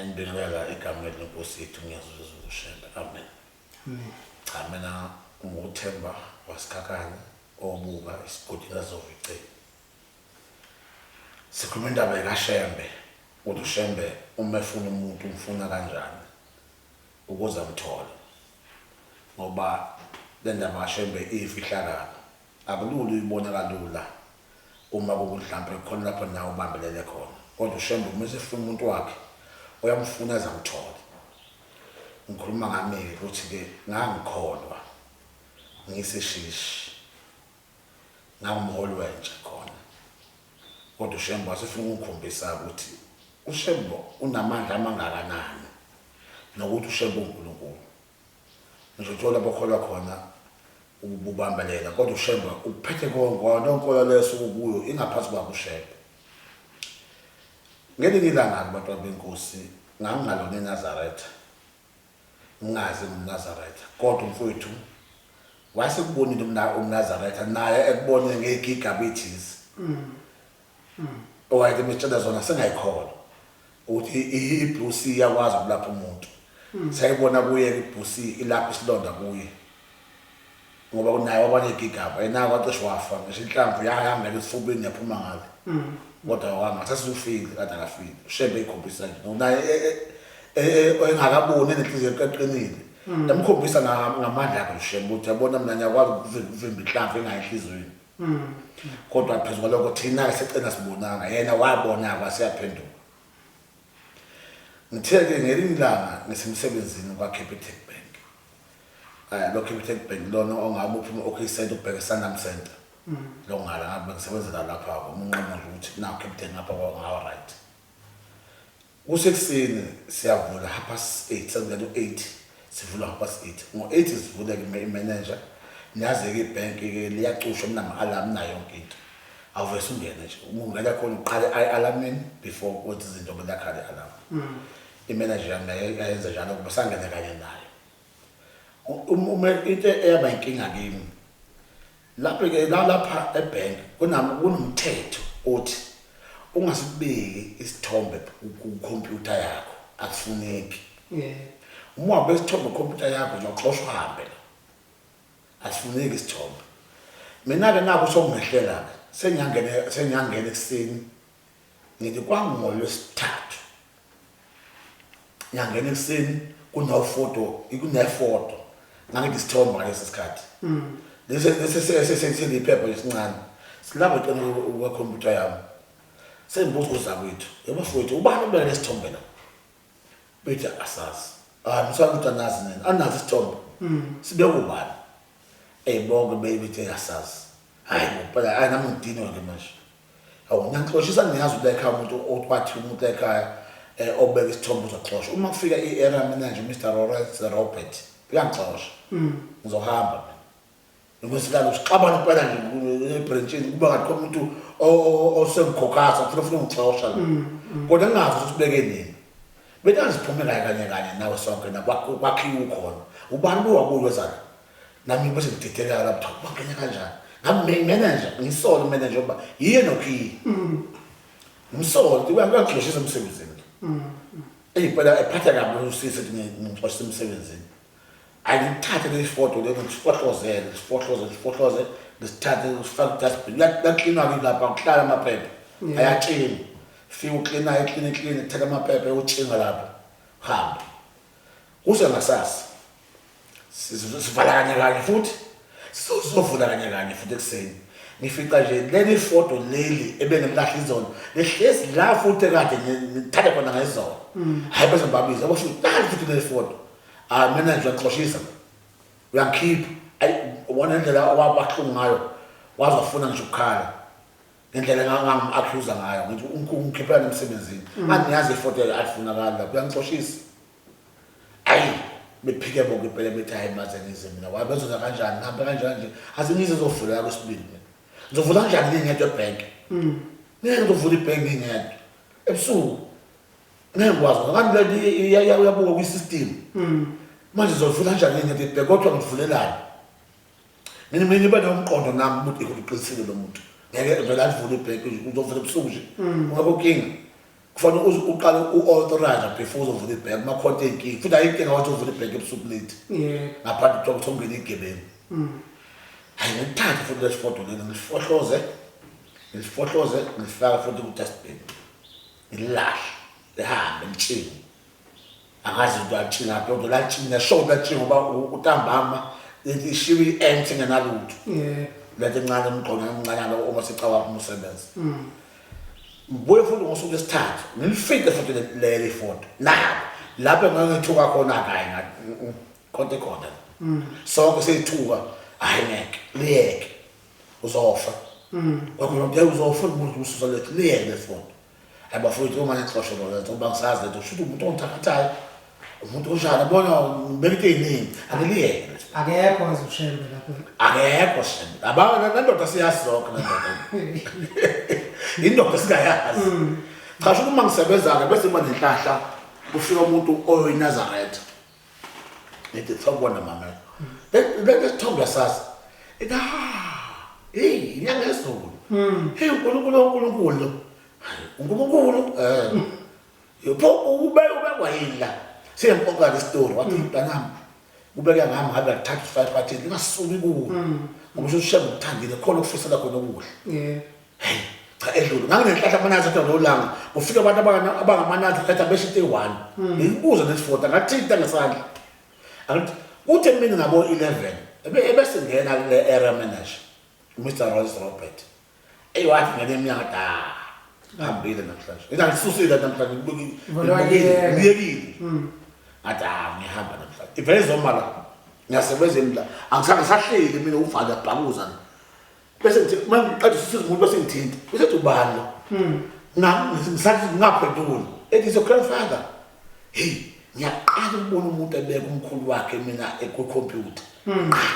Ngibingelela egameni lenkosi yethu ngiyazuzwa uShembe. Amen. Amen. Cha mina nguThemba wasikhakhane obuka isigodi kaZoviceni. Sikhuluma indaba kaShembe ukuthi uShembe uma efuna umuntu umfuna kanjani ukuze amthole. Ngoba le ndaba kaShembe iyifihlakalo. Akulula uyibona kalula uma kukuthi mhlampe khona lapho nawe ubambelele khona. Kodwa uShembe uma esefuna umuntu wakhe uyamfuna aze amthole. Ngikhuluma ngami-ke ukuthi-ke ngangikholwa ngiseshishi ngangumholi wentsha khona kodwa uShembe wasefuna ukungikhombisa ukuthi uShembe unamandla amangakanani nokuthi uShembe uNkulunkulu. Ngisho uthola bokholwa khona ububambelela kodwa uShembe uphethe konke ngoba leyo nkolo leyo sukukuyo ingaphansi kwakhe uShembe. Ngelinye ilanga-ke bantwana benkosi ngangingalona iNazaretha ngingazi ngumNazaretha kodwa umfowethu wayesekubonile umNazaretha naye ekubone ngey'gigaba ey'thize owayethi emetshela zona sengayikholwa ukuthi i-blue sea iyakwazi ukulapha umuntu. Sayibona kuye i-blue sea ilapha isilonda kuye ngoba naye waba negigaba yena kwacishe wafa ngisho inhlamvu yahambela esifubeni yaphuma ngale kodwa wanga sasizufile kade akafile uShembe eyikhombisa nje naye engakaboni enenhliziyo eqinile emkhombisa ngamandla akhe uShembe ukuthi yabona mina ngiyakwazi ukuvimba inhlamvu engayi enhliziyweni. Kodwa phezu kwalokho thina-ke secena sibonanga yena wabona-ke waseyaphenduka. Ngithe-ke ngelinye ilanga ngisemsebenzini kwa-Capitec Bank. Lo Capitec Bank lona ongabe uphuma OK Center ubheke eSanlam Center. Lo ngala ngabe ngisebenzela lapha-ke uma unqamuka nje ukuthi nawu Capitec ngapha ngawa right. Kusekuseni siyavula 8:30 sekungena u-8 sivula 8:30. Ngo-8 sivule-ke i-manager niyazi-ke ibhenki-ke liyacushwa kunama-alarm nayo yonke into. Awuvese ungene nje uma ungena khona uqale ayi-alarmini before kwenza izinto belakhala i-alarm. I-manager yami nayo yayenza njalo kuba sangena kanye nayo. Uma into eyaba inkinga kimi lapho ke lapha ebank kunomthetho othi ungasibeki isithombe ku-computer yakho akufuneki. Uma wabeka isithombe ku-computer yakho uzoxoshwa uhambe la. Asifuneki isithombe. Mina-ke naku sokungehlela-ke sengiyangena sengiyangena ekuseni ngithi kwangolwesithathu ngiyangena ekuseni kunofoto kunefoto ngangithi isithombe ngalesi sikhathi lesi lesi sesiliphepha lesincane silapho eceleni kwekhompyutha yami sengibuza uzakwethu yebo mfowethu ubani obeka lesithombe la bethi asazi ah msana ukuthi anazi nina anazi isithombe sibeke ubani eh bonke bethi asazi hayi ngempela hayi nami ngidinwe ke manje Awu ngiyanixoshisa ngiyazi ukuthi ekhaya umuntu okwathi umuntu ekhaya eh, obeka isithombe uzoxoshwa. Uma kufika i-era mina nje Mr Lawrence Robert uyangixosha. Ngizohamba mina. Ngikwesilalo sixabana impela nje ebranchini kuba ngathi khona umuntu osengikhokhasa ufuna ufuna ungixosha la. Kodwa ngingazi ukuthi ubeke nini. Bethi angiziphume kanye kanye kanye nawe sonke na kwakhiwa ukhona. Ubani lo wabuya weza la? Nami bese ngidideka lapho bangena kanjani? Ngabe manager ngisole manager ngoba yiye nokhiye. Ngimsole ukuthi uyangixoshisa emsebenzini. Eyi phela ephatha kabi usisi ethi ngixoshisa emsebenzini. Angithathe leli foto leli ngisifohlozele, ngisifohloze, ngisifohloze, ngisithathe ngisifake kudustbin. Kuyaklinwa-ke lapha kuhlala amaphepha. Ayatshinga. Fika uklina, ekline, ekline, kuthatha amaphepha utshinga lapho. Hambe. Kuse ngasasa. Sivala kanye kanye futhi. Sizovula kanye kanye futhi ekuseni. Ngifica nje leli foto leli ebengilahla izolo lihlezi la futhi ekade ngithathe khona ngezolo. Hayi bese ngibabiza yabo futhi nali futhi leli foto. Ah mina nje uyangixoshisa. Uyangikhipha. Ayi ubona indlela owabahlungu ngayo. Waze wafuna ngisho ukukhala. Ngendlela engangim-accuse ngayo ngithi ungikhiphela emsebenzini. Angiyazi ifoto alifunakali lapho uyangixoshisa. Ayi bephike bonke impela bethi hayi maze ngize mina wabe benzoza kanjani ngihambe kanjani nje aze ngize ngizovula kwesibili mina. Ngizovula kanjani ngingedwa ebhenki? Ngeke ngizovula ibhenki ngingedwa. Ebusuku ngeke ngikwazi ngoba kanti lento iyabuka kwi-system. Manje ngizovula kanjani ngingedwa ibhenki kodwa ngivulelani? Mina mina ngibe nomqondo nami ukuthi uqinisile lo muntu. Ngeke vele alivule ibhenki uzovula ebusuku nje. Ungekho nkinga. Kufanele uqale u-authorize before uzovula ibhenki uma khona iy'nkinga, futhi ayikho inkinga wathi uvula ibhenki ebusuku late. Ngaphandle kuthiwa kuthi ungene iy'gebengu. Hhayi ngilithathe futhi leli foto leli ngilifohloze, ngilifohloze ngilifake futhi ku-dustbin. Ngililahle, lihambe litshinge. Angazi into yatshinga phi kodwa latshinga sure latshinga ngoba utambama ishiwe i-empty ngenalutho. Lento encane umgqonya omncanyana uma secawa uma usebenza. Ngibuye futhi ngosuku lwesithathu ngilifice futhi leli foto. Nalo lapho engangithuka khona hayi ngathi konke khona. Sonke seyithuka hayi ngeke liyeke uzofa. Kwakhona ukuthi uzofa umuntu ususa lethu liyeke le foto. Hayi bafowethu uma nixoshe lo lento ngoba ngisazi lento kusho ukuthi umuntu ongithakathayo umuntu onjani yabona ngibeka into ey'ningi angiliyeke Akekho wazushembe lapho. Akekho shembe. Abana nendoda siyazi zonke nendoda. Indoda singayazi. Cha sho uma ngisebenza ke bese kuba nenhlahla kufika umuntu oyiNazaretha. Ngithi sawubona mama. Le sithombe sasi. Ithi ah, hey inyanga yezulu. Hey uNkulunkulu uNkulunkulu lo. uNkulunkulu eh. Pho ube ubekwa yini la? Siyempoqa le story wathi mntanami ubeke ngami ngabe ngithatha u-five bathi ngingasuki kuwe. Ngoba usho ushembe ukuthandile khona ukufisela khona okuhle. Yeah. Hey, cha edlule. Nganginenhlahla amanazi athi lolo langa kufika abantu abangamanazi khetha besho into eyi-one. Ngibuza nesifoto ngathinta ngesandla. Angithi kuthe mina ngabo 11 ebese ngena kule area manager Mr Royce Robert. Eyi wathi ngene emnyango da hambile namhlanje. Ngithi angisusile namhlanje ngibukile ngiyekile. Ngathi ah ngihamba namhlanje. Ivele izoma la. Ngiyasebenza la. Angisahleli mina uvala bhakuza. Bese ngithi uma ngiqeda usiza umuntu bese ngithinta. Bese ethi ubani lo? Ngisathi ngingaphenduli. Ethi is your grandfather. Hey, ngiyaqala ukubona umuntu ebeka umkhulu wakhe mina ekwi-computer. Qha.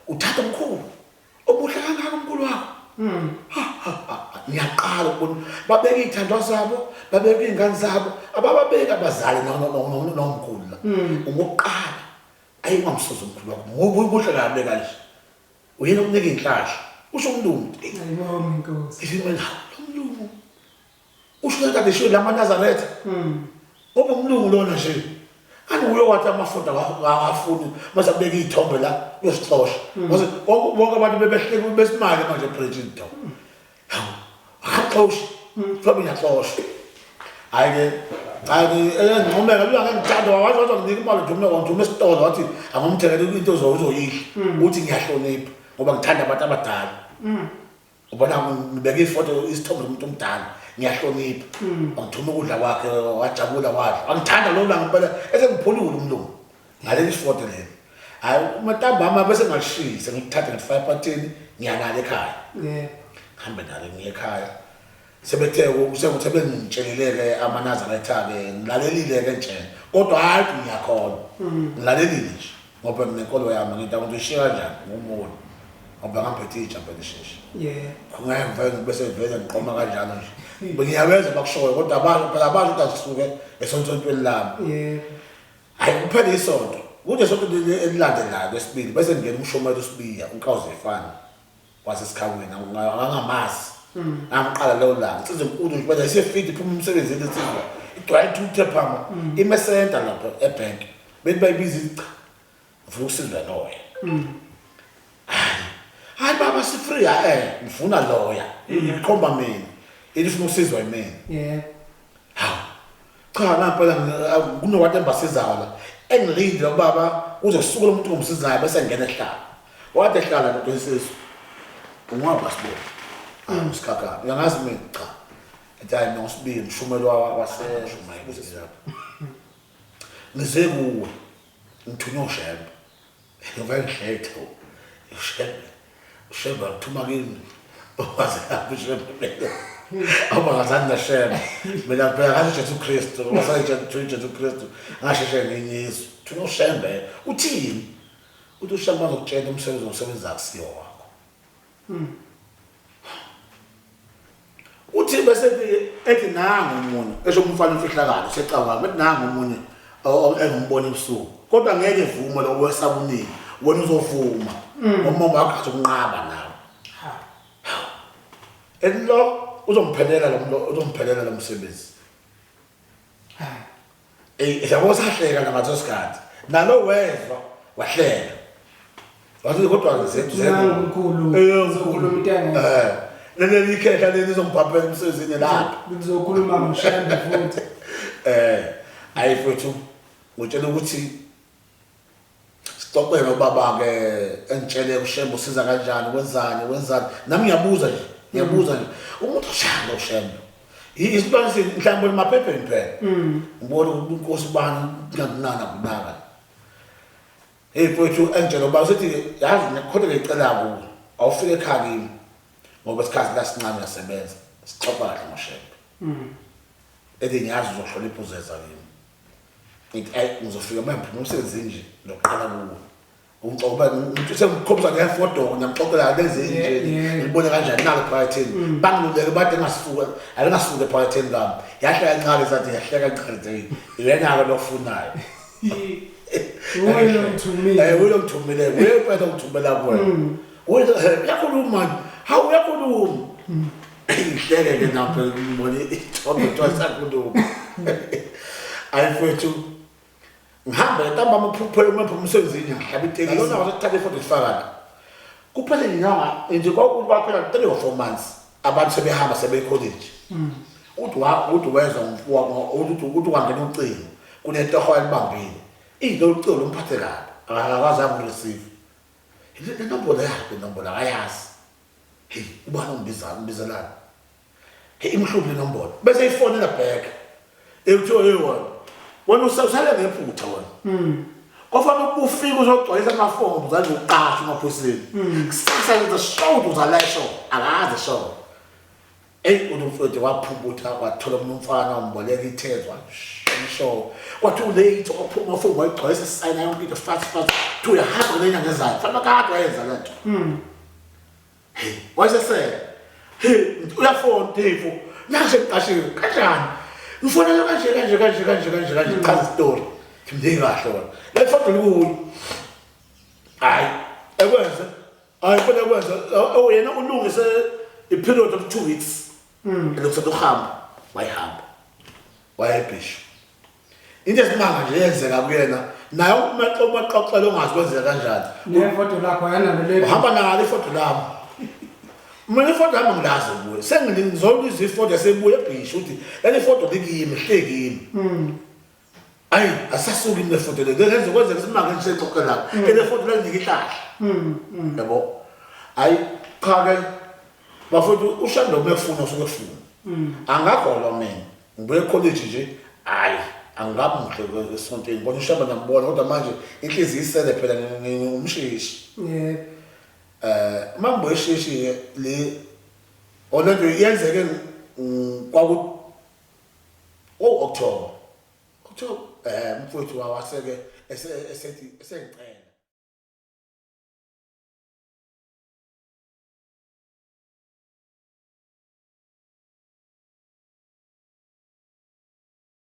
Uthatha umkhulu. Omuhle kangaka umkhulu wakho. Ha, ha, ha, ha. Ngiyaqala ukubona babeka iy'thandwa zabo, babeka iy'ngane zabo, abababeki abazali nomkhulu la. Ungokuqala. Ayi ungamsuzi umkhulu wakho. Ngoba ubuhle kabi kanje. Uyena okunika iy'nhlahla. Usho umlungu. Eyi, Ayibonge inkosi. Ngithi mina hawu lo mlungu. Usho kade sho lamaNazaretha. Ngoba umlungu lona nje. Ani uye wathi amafunda awafuni mase kubeka iy'thombe la uyosixosha. Mase bonke abantu bebehleki besimale manje ebridge do. Hawu, akaxoshi. Mhlawumbe ngiyaxoshwa. Hhayi ke, cha ke engincomeka lula ngengithanda wathi wathi nginika imali nje wangithuma esitolo wathi angomthengele into ozoyidla. Uthi ngiyahlonipha ngoba ngithanda abantu abadala. Ubona ngibeka ifoto isithombe somuntu omdala ngiyahlonipha. Wangithuma ukudla kwakhe wajabula wadla. Wangithanda lo langa impela esengiphulule umlungu. Ngaleli foto leli. Hayi umatambama bese ngalishisa ngikuthatha ngifake ephathini ngiyanala ekhaya. Yeah. Ngihambe nalo ngiye ekhaya. Sebethe sekuthi bengitshelile-ke amaNazaretha-ke ngilalelile-ke ntshela kodwa hhayi ukuthi ngiyakholwa. Ngilalelile nje ngoba nginenkolo yami nginto ukuthi ushiya kanjani ngumoni ngoba ngangiphethe itsha phela isheshe. Yeah. Ngeke ngivele bese vele ngiqoma kanjalo nje. Ngiyabezwa bakushoyo kodwa abantu phela abantu ukuthi asisuke esontweni lami. Yeah. Hayi kuphela isonto. Kune sonto elilandelayo lesibili bese ngena umshomelo uSibiya uNkawuze efana waseSikhawini angangamazi. Ngamqala leyo langa. Insizwa enkulu nje manje isefit iphuma emsebenzini insizwa. Igcwele ithuthe phama. Ime center lapha ebank. Bethi bayibiza ithi cha. Ngifuna ukusizwa loya. Hayi. Hayi baba si free eh ngifuna loya. Ikhomba mina. Ithi ifuna ukusizwa yimina. Yeah. Hawu. Cha nampela kunowathi embasizayo la. Engilindile ubaba kuze kusuke lo muntu ongimsizayo bese ngena ehlala. Wathi ehlala ndoda insizwa. Ungwaba sibona. Hayi usikhakhana. Uyangazi mina cha. Ethi hayi mina ngusibili ngishumelo waseshumayela lapha. Ngize kuwe. Ngithunywe uShembe. Ngivele ngihlethe. uShembe. uShembe akuthuma kimi. Waze lapho uShembe. Awubangazani noShembe. Mina phela ngasho Jesu Kristu, wasayi Jesu Kristu. Ngasheshe nginyiswa. Thunywe uShembe. Uthini? Uthi uShembe azokutshela umsebenzi owusebenza akusiwo wakho. Uthi bese ethi nangu omunye esho umfana imfihlakalo secabanga bethi nangu omunye engimbona ebusuku kodwa ngeke evume lo wesabunini wena uzovuma ngoba wakho azokunqaba nawe. Ha. Ethi lo uzomphelela lo muntu uzomphelela lo msebenzi. Eh yabo sahleka nangaleso sikhathi. Nalo wezwa wahleka. Wathi kodwa zethu zethu. Mkhulu. Eh uzokhuluma into engekho. Eh. Leli likhehla leli lizongibhabhela emsebenzini lapha. Kuzokhuluma ngoShembe futhi. Eh ayi mfethu ngitshela ukuthi sixoxe nobaba ke engitshele uShembe usiza kanjani wenzani wenzani nami ngiyabuza nje ngiyabuza nje umuntu oshaya uShembe isilwane mhlawumbe emaphepheni phela mm. ngibona ukuthi inkosi ubani kungakunana kunaka hey mfowethu engitshela ubaba usethi yazi ngikhona ngicela kuwe awufike ekhaya kimi ngoba isikhathi la sincane uyasebenza sixoxa kahle ngoShembe mm. ethi ngiyazi uzohlonipha uzeza kimi ngithi ayi ngizofika manje ngiphuma umsebenzini nje ngiyoqala kuwe ungixoxa ngithi sengikhombisa ngefodo ngiyamxoxela lenze nje ngibone kanjani nalo phakathini mm. bangiluleke bade ngasuka ake ngasuka ephakathini lami yahleka kancane sathi yahleka kancane nje ilena ke lokufunayo Uye ongithumile. Eh uye ongithumile. Uye phela ongithumela kuwena. Mm. Uye uyakhuluma manje. Hawu uyakhuluma. Mm. Ngihleke ke lapho ngibone ithombe kuthiwa sakhuluma. Ayi mfowethu ngihambe ntambama phuphe uma phuma umsebenzini ngihlaba itekisi. Lona wasathatha ifoto ifaka la. Kuphele inyanga nje kwakuthi kwaphela 3 or 4 months abantu sebehamba sebekholeji. Mm. Uthi wa uthi wezwa uthi uthi wangena ucingo kunetoho elibambile. Into ucingo lomphathe kabi akakwazi ukureceive. Le nombolo yakhe inombolo akayazi. Hey, ubani ongibizayo umbizelani? Hey, imhluphi le nombolo. Bese ifonela back. Ekuthiwa hey wena. Wena usale ngephutha wena. Mm. Kwafanele ufike uzogcwalisa amafomu uzazi uqashwa emaphoyiseni. Mm. Kusasa ngenza show uzalesho akaze show. Eyi umfowethu waphumbutha wathola omunye umfana wamboleka ithezwa sho kwathi ulate waphuma waphuma wayigcwalisa sayina yonke into fast fast thi uyahamba kule nyanga ezayo fanele kade wayenza le nto hmm. hey wayesesele hey uyafona Devu nase ngiqashiwe kanjani ngifonela kanje kanje kanje kanje kanje kanje hmm. chaza isitori ngimnike kahle wena le foto likuyo hayi ekwenze Hayi kufanele kwenze oh yena ulungise i period of 2 weeks. Mm. Elokhu uhamba wayihamba. Wayebhisha. Into esimanga nje yenzeka kuyena naye umexoxela ongazi kwenzeka kanjani. Nefoto lakho yanalo le. Uhamba nalo ifoto lami. Mina ifoto yami ngilazi kuye. Sengizolizwa ifoto yasebuye ebhisha ukuthi leli foto likimi hlekimi. Mm. Ayi asasuki le foto le. Lenze kwenzeka isimanga engisexoxe lapha. Mm. Ele foto lenginika ihlahla. Mm, mm. Yabo. Ayi cha ke bafowethu ushando uma efuna usuke efuna. Angakholwa mina. Ngibuye college nje hayi angabi muhle esontweni bona ushamba ngiyambona kodwa manje inhliziyo isele phela ngumshishi. Yebo. Eh uma ngibuye shishi le olento yenzeke kwaku Oh October. October eh mfowethu wawaseke esethi esengicela.